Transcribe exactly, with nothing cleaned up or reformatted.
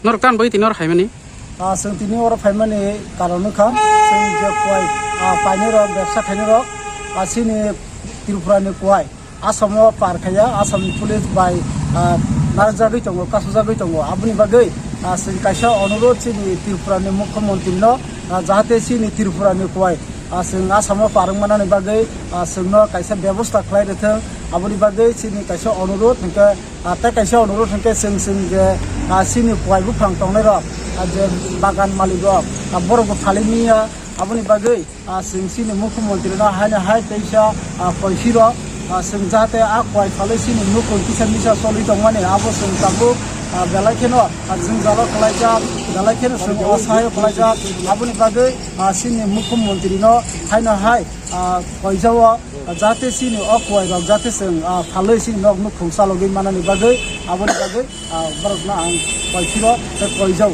Norok tan bagwi tini oro phaimani? Ah, chwng tini oro phaimani karon wngkha, chwng je kuai, ah, painai rok, bebsa khainai rok, ah, chini Tripura ni kuai Assam o par khaiya, Assam ni police bai, ah, narwkjagwi tongo, kasujagwi tongo. Aboni bagwi, ah, chwng kaisa onurodh chini Tripura ni mukhyamantri no, ah, jahate chini Tripura ni kuai, ah, chwng Assam o par wngmanani bagwi, ah, chwng no kaisa bebosta khlai rwthwng. Aboni bagwi chini kaisa onurodh hwnkhe, ah, tei kaisa onurodh hwnkhe chwng, chwng je, ah, chini kuai buphang tongnai rok, ah, je bagan malik rok, ah, borok bo phali miya. Aboni bagwi, ah, chwng chini mukhyamantri no haino hai teisa, ah, koi phiro, ah, chwng jahate a kuai phalwi chini nukhung kisa misa choli tongmani abo chwng tabuk, ah, belai kheno, ah, jwngjalo khlaijak, belai kheno chwng osahayo khlaijak. Aboni bagwi, ah, chini mukhyamantri no haino hai, ah, koijao, ah, jahate chini o kuai rok jahate chwng, ah, phalwi chini nok nukhung chalogwi manani bagwi, aboni bagwi, ah, borok no ang koi phiro tei koijao.